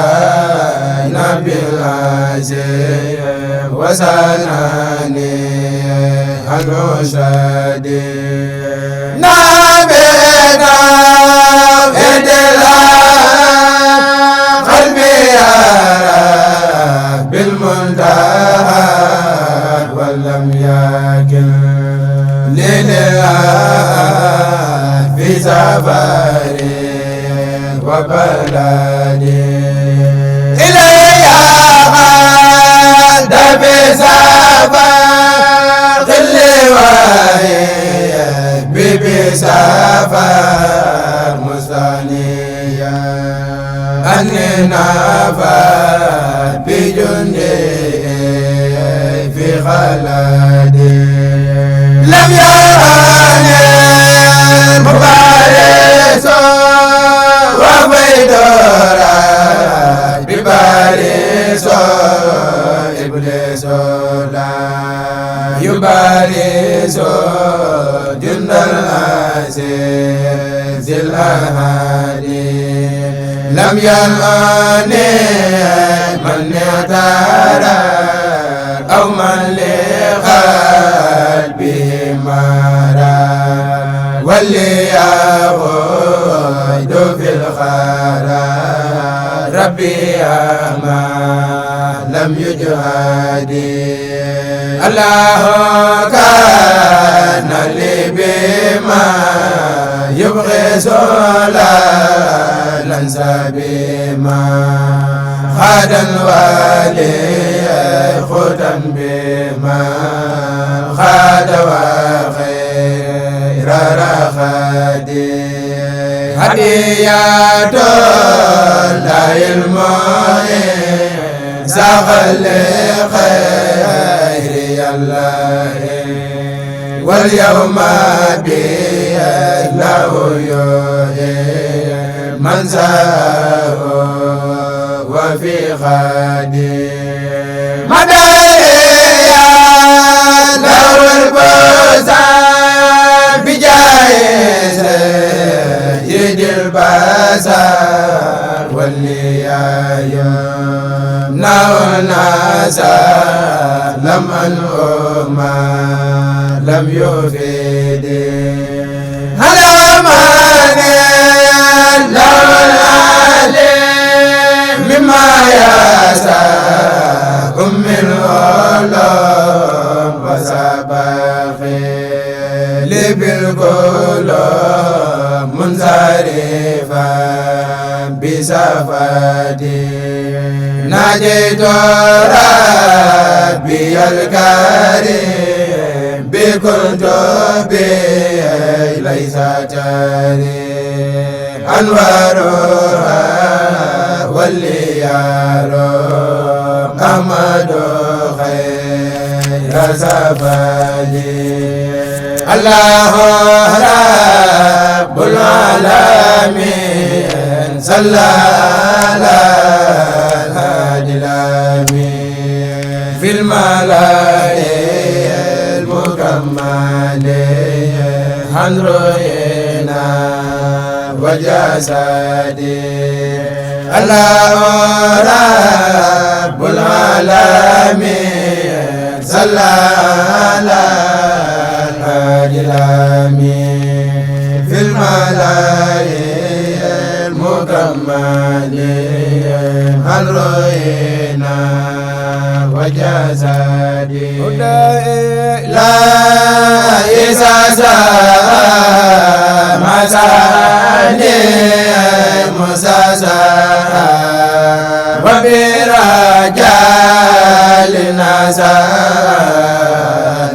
بالعزيم وسناني الرشاد نبينا بدلا قلبي يرى بالمنتهى ولم يكن لله في سفري وبلدي إلي غاد بسفر خلي وعي بسفر مستنيا أني نفر بجندي في خلدي لم يراني مبارس وفيدورا ببارس إبليس لا يبارس جند العزيز الأهادي لم يلاني من اعترى أو من لقلبه مرى واللي يغود في الخرى ربي ما لم يجهدي الله كان لي بما يبغي سلالا سبيما خاد الوالي خدا بما خاد وخير رخدي هديات الله المعين ساقل خير الله واليوم بيده يحيي من ساه وفي خادي مدايا لو البوسان بجايز يد البازار واللي ناو الناسا لم أنهما لم يفيدي هلا ماني لو العليم مما يسا أم الغلام وسبخي لي بالقلوب منصرفا بسفدي ناجيت ربي الكريم بكنت بي ليس تري أنوارها واللي يرى أحمد خير سفدي الله رب العالمين صلى على الهادي الأمين في الملائكة المكمل عن رؤينا وجسدي الله رب العالمين صلى على الهادي الأمين في الملائكة المكملين هل رأينا وجسدي لا إساسا مساني مساسا وبرجال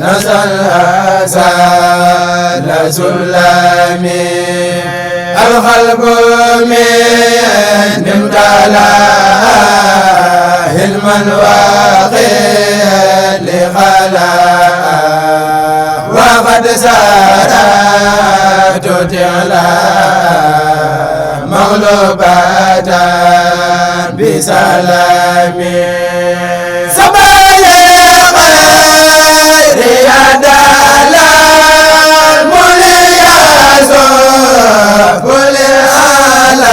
نسل سال سلمي القلب من امتلا علما واقيا لخلاء وقد سارت تعالى مغلوبة بسلام سبايا خير يا دلال مليازو كل العالم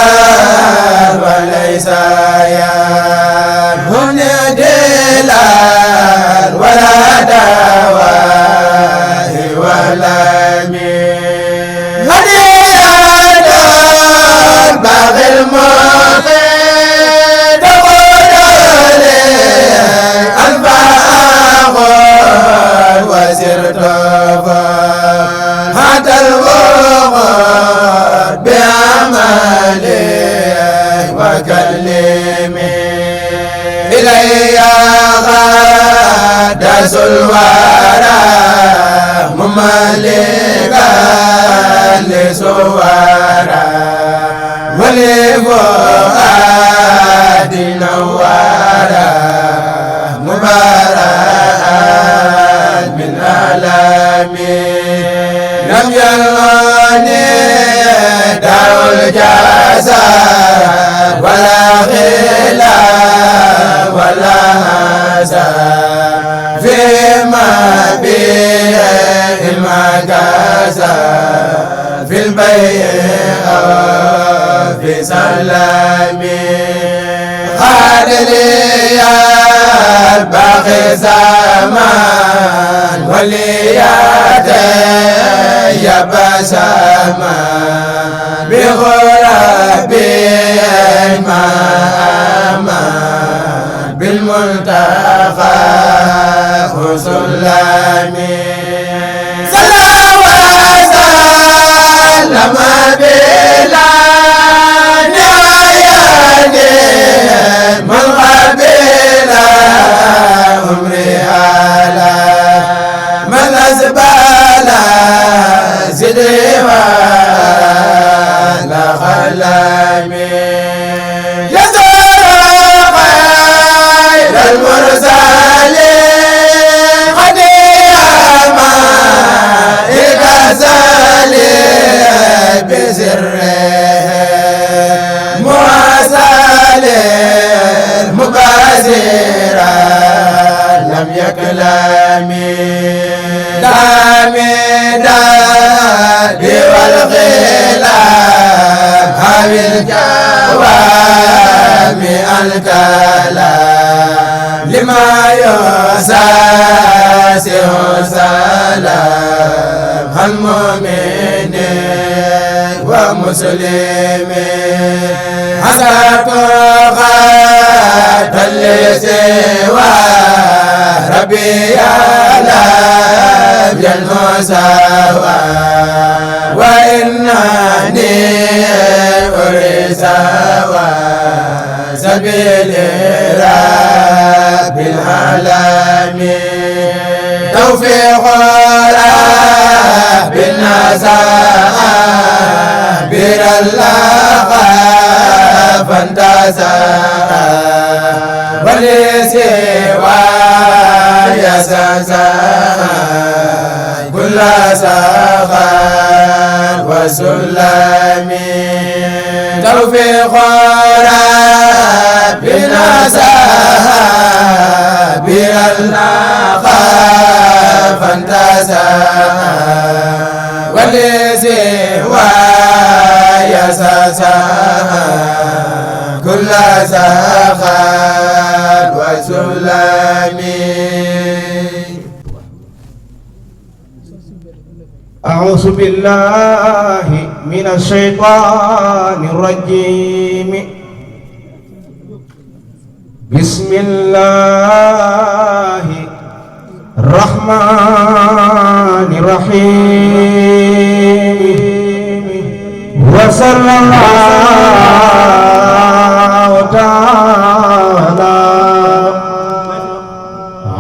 وليس يا هنا دلال ولا دواء ولا مين هدية باغي الموت تقول لي الباغ وسرت هذا الوقت بعملي وكلمي إلي غدا سلوارا مملكا لسوارا ولفؤاد نوارا مبارك من ألامي لم يلوني دار الجسد ولا غلا ولا حسد فيما به المكاسب في البيع في سلامي خاد لي الباقي زمان ولياتي يا بسمان بغربي ما أمان بالملتقى وسلامي صلى وسلم بلا نهاية من قبل عمري على من أسبال زدي ولا خلامي يزور خير المرسلين قديما إكسالي بسره مواسالي مبازرا لم يكلمي دامي دادي والغلام هاوي الجوامي الكلام لما يساسه سلام المؤمنين ومسلمين حسبت غاية لسوى ربي لم ينسوى وإنني أرسوى سبيل رب العالمين توفيق رب النزاع بر الله فانتزع ولسوى يسسع كل سخر وسلمي توفيق ربنا بر الله فانتزع ولسوى يسسع كل سخاء وسلام أعوذ بالله من الشيطان الرجيم بسم الله الرحمن الرحيم وصلى الله تعالى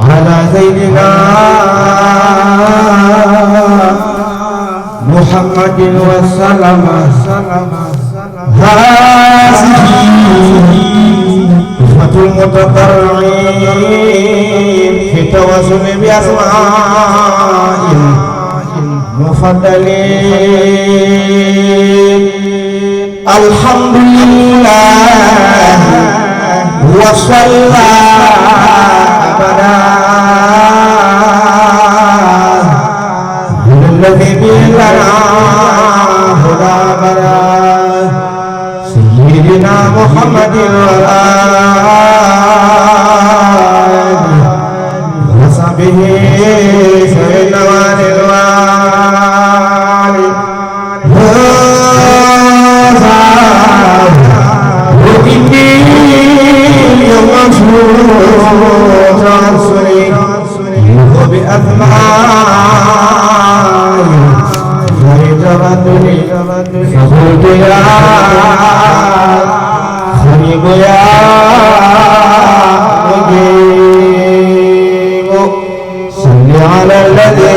على سيدنا محمد وسلم هذه رحمة المتضرعين في التواصل بأسماء المفضلين الحمد لله وصلى أبدا الذي بلنا هدى بنا سيدنا محمد وآله وصحبه سيدنا والوالي وإني يوم رسولي وبأثمان فريدرتني فقلت يا خريب يا مجيب صل على الذي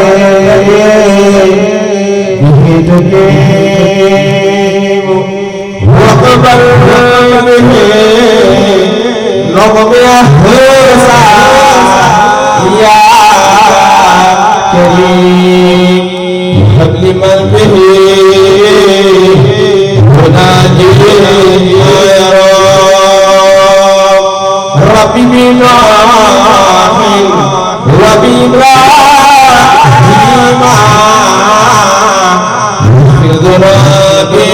به تجيب واقبل به نظمه يا كريم هب لمن به مناجي ربي بنوح وبإبراهيم اغفر ذنوبي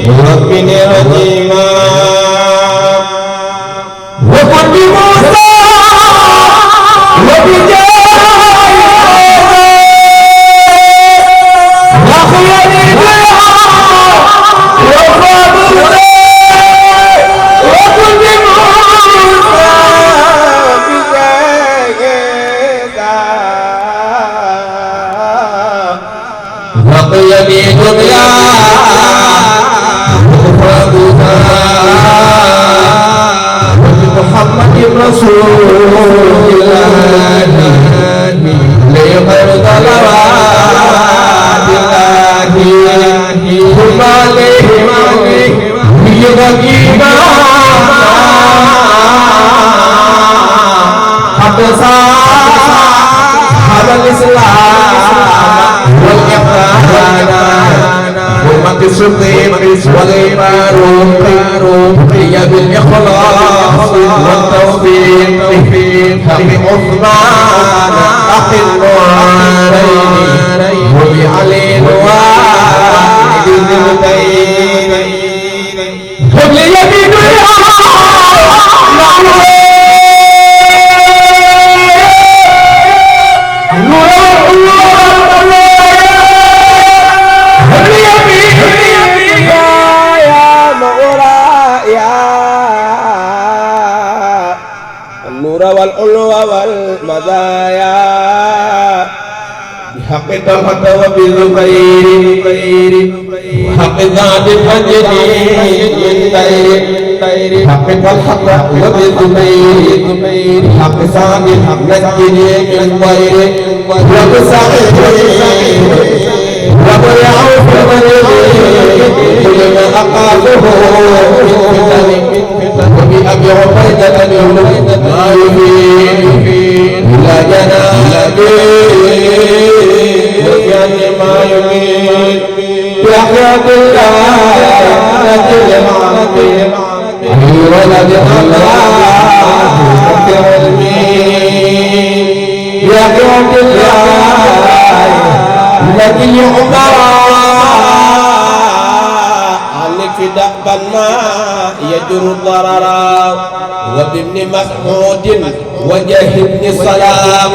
ربي رحيما وكن بموسى محمد رسول الله لغير ضلوات الله ثم عليهم بيغيما حق صاحب الإسلام والإحسان أمة الصديق والإيمان هي بالإخلاص والتوفيق حق عثمان أخي النورين وبعلي ووالد الزبدين خذ لي يمين والعلو والمزايا بحق طلحة وبالزبير وحق ذات الفجر من طير حق طلحة وبالزبير حق سعد نجني من طير وبسعيد وبيعوف كل ما أقاله من وبأبي عبيدة ما يفيد إلا جنابي وكان ما يفيد بحياة الله نجل معك أي ولد الله مكر المين بحياة الله نجل عمر دأبا ما يجر ضررا وبابن مسعود وجه ابن سلام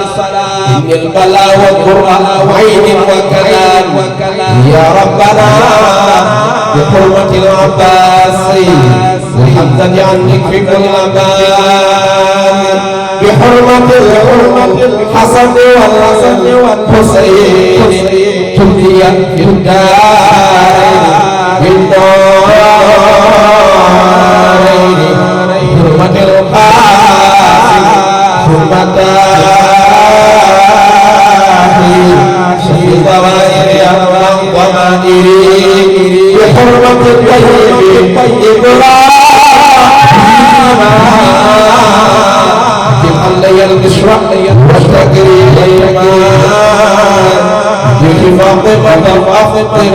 إن البلاء والقرآن عين وكلام يا ربنا بحرمة العباس وحمزة عنك في كل مكان بحرمة الحسن والحسين تبديا في الدارين بالدارين حرمة القاسم حرمة شفي ضوائر وضمائر بحرمة الطيب إبراهيم علي البشرى والتكريم به فاطمة أفطر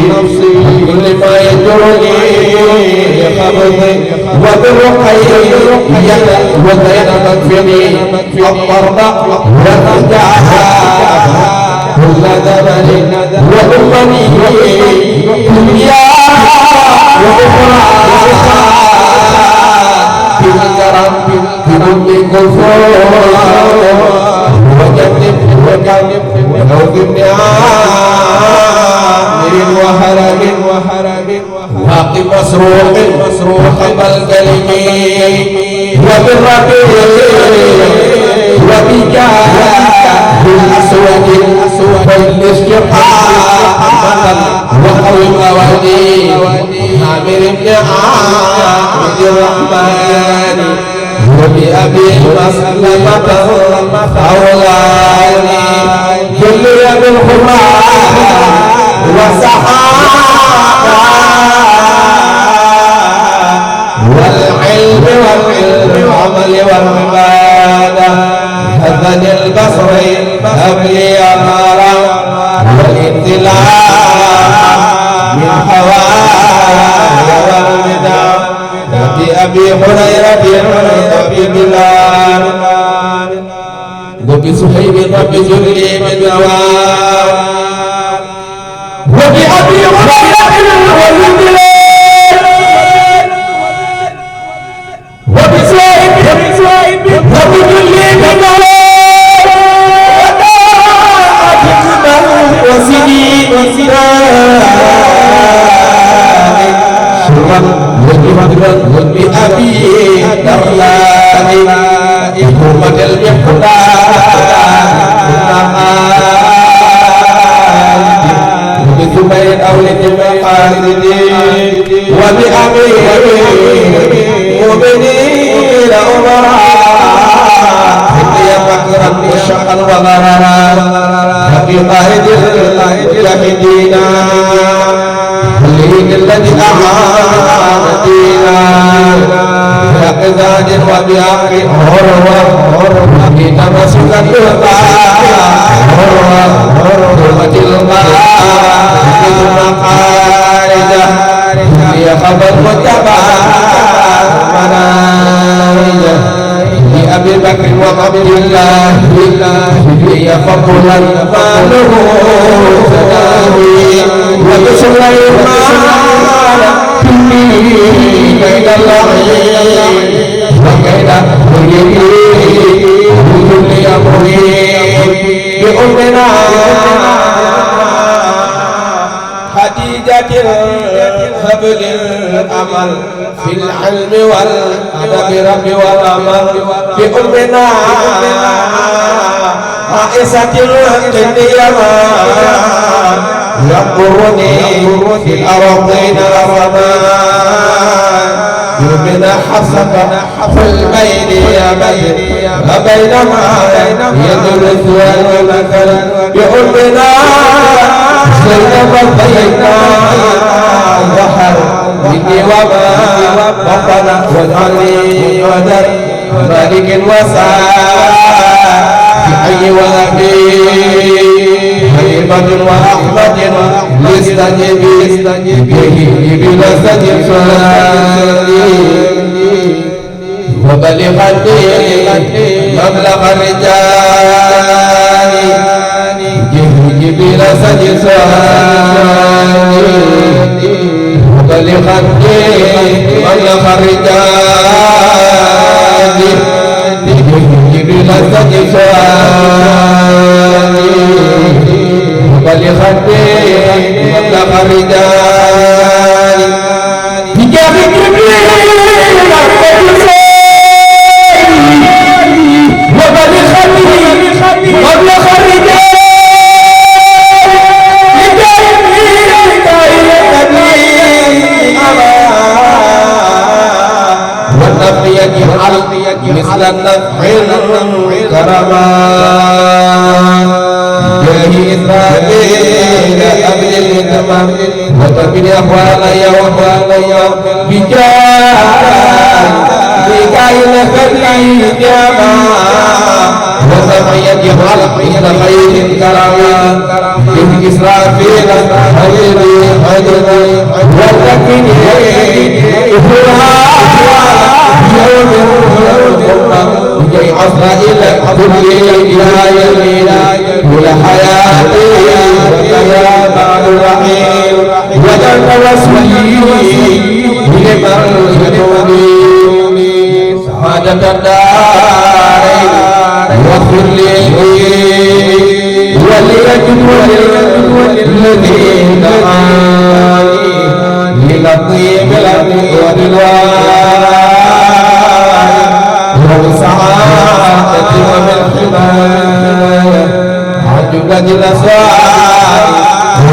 نفسي كل ما يجرني خبطي وبالرقي وزين مكفني الطرد والرجعها كل زمن وأمني دنيا وأخرى بالكرم كرم كفور وجنب ونوذ عامر وهرم واقي مسروق بالكلم وبالربيع وبجاه بالأسود والاشتقاق وقوي الأوادي عامر بن عامر الرحمن وبأبي مسلمة أولاني كل يوم القرآن وصحابة والعلم والعمل والعبادة هذن البصرين أبلي أمارا والابتلاء من حوايا والبدع وبأبي هريرة وبأبي بلال وبصهيب رب جلي من نوال وبأبي هريرة وبأبي بلال وبصهيب رب جلي من نوال وسنين وبأبي درلاني حرمة المقدار وبزبير أولد المقاصدين وبأبي مؤمنين أمراء حتى فكرا وشقا وغررا وفي قائد المجاهدين الذي أعان دينا بأقزاد وبحق هروة في تمسك التقى هروة حرمة الماء المقارجة هي خبر متبع منارجة لأبي بكر وعبد الله هي فضلا ماله سناوي وبسليمان كيد اللعين وكيد مجرمين وكل أمرين بأمنا خديجة هبل الأمل في العلم والأدب رب والأمل بأمنا عائشة اليمان يقرني في الأرضين الرمان بأمنا حفصة في البين وبينما يدرس والمثل بأمنا زينب بينا وحر مني وما بطن وذري ودر مالك وسعى في حي وأبي حليمة وأحمد لاستجب به بلسة صلاتي وبلغني مبلغ الرجال بلسة صلاتي الرجال جبريل استجفاني وبلغ مبلغ الرجال بجاه جبريل وبلغ مبلغ الرجال مثل النفع الكرمان جاه إسرائيل قبل الإتمام وتبني أخواني بجاه بكائن فلي جاما وسمعي جهال مثل خير الكرمان إذ إسرافيل حبيبي وتبني جاي عزرائيل كل يوم كل حياتي ويا بعد الرحيم وجعلت وصلي لمن يدعوني سعادة الدارين واغفر لي وللذي دعاني للطيب والرضوان وبسعادة وبالحماية عجبت الأسوار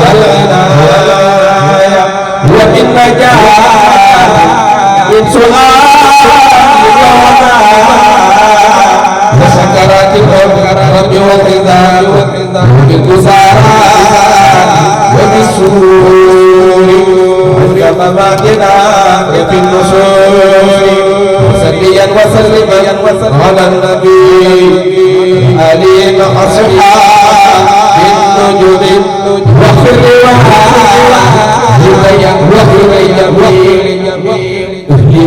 والعناية وبالنجاة من سؤال وسكرات الرب والحزان وبالكسارات وبالسرور وبمماتنا في النصور وسليا وسلما على النبي آله وأصحابه بالنجود واغفر لي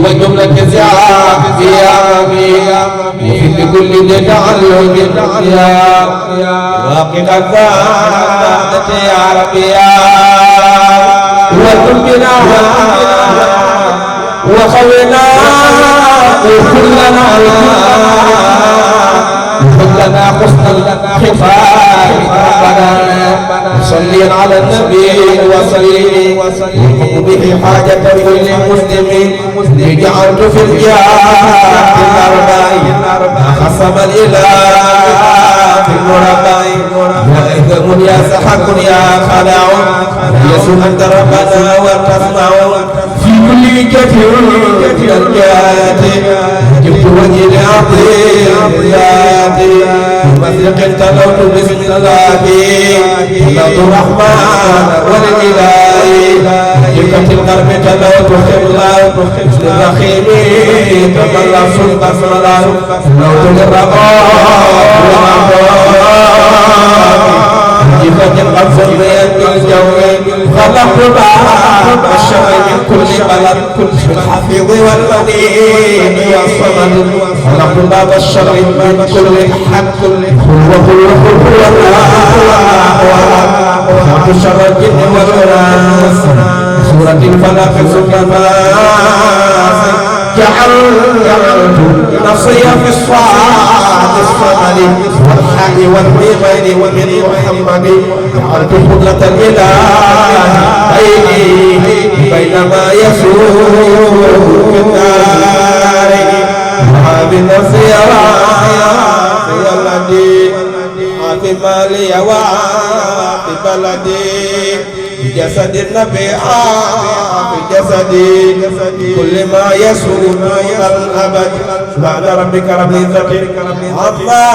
وجملة صيامي وفي كل تعلق يا واقف السعادة يا ربي وكن بنا وخونا وكلنا وكلنا حسن الخفاء ربنا صلي على النبي وسلم به حاجة كل مسلم جعلت في الجهات الأربعين خصم الإله في المربعين يا إذن يا سحق يا خلاع يسوع أنت ربنا وتسمع في كل كثير من الجهات جبت وجه العظيم ذاتي مسرق تلوت بسم الله تلوت الرحمن والإله جبت الغرب تلوت خبلا مثل الرحيم تملى سلطة صلاة تلوت للرقاء جبت القبض بيد الجو خلقت باب الشر من كل بلد بالحفيظ والمدين والصمد خلقت باب الشر من كل أحد وكل خلقت شر الجن والناس سورة الفلق سكما جعلت نصي في الصاد الصمد والحاء والميمين ومن محمد جعلت قدرة الإله بينما يسوع في النار وهذه نفسي في الذي في مالي وفي بلدي بجسد النبي في جسدي كل ما يسوء الأبد سبحان ربك رب العزة عما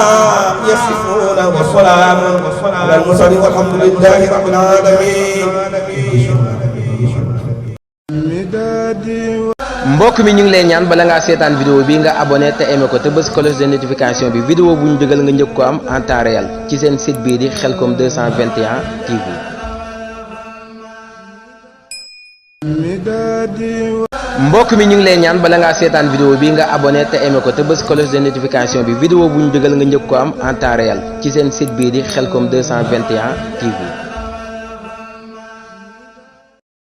يصفون والسلام على المرسلين والحمد لله رب العالمين. mbokk mi ñu ngi lay ñaan bala ngaa seetaan vidéo bi nga abonné te aimé ko te bës cloche de notification bi vidéo bu ñu dugal nga njëkk ko am en temps réel ci seen site bii di Khelcom 221 TV. mbokk mi ñu ngi lay ñaan bala ngaa seetaan vidéo bi nga abonné te aimé ko te bës cloche de notification bi vidéo bu ñu dugal nga njëkk ko am en temps réel ci seen site bii di Khelcom 221 TV.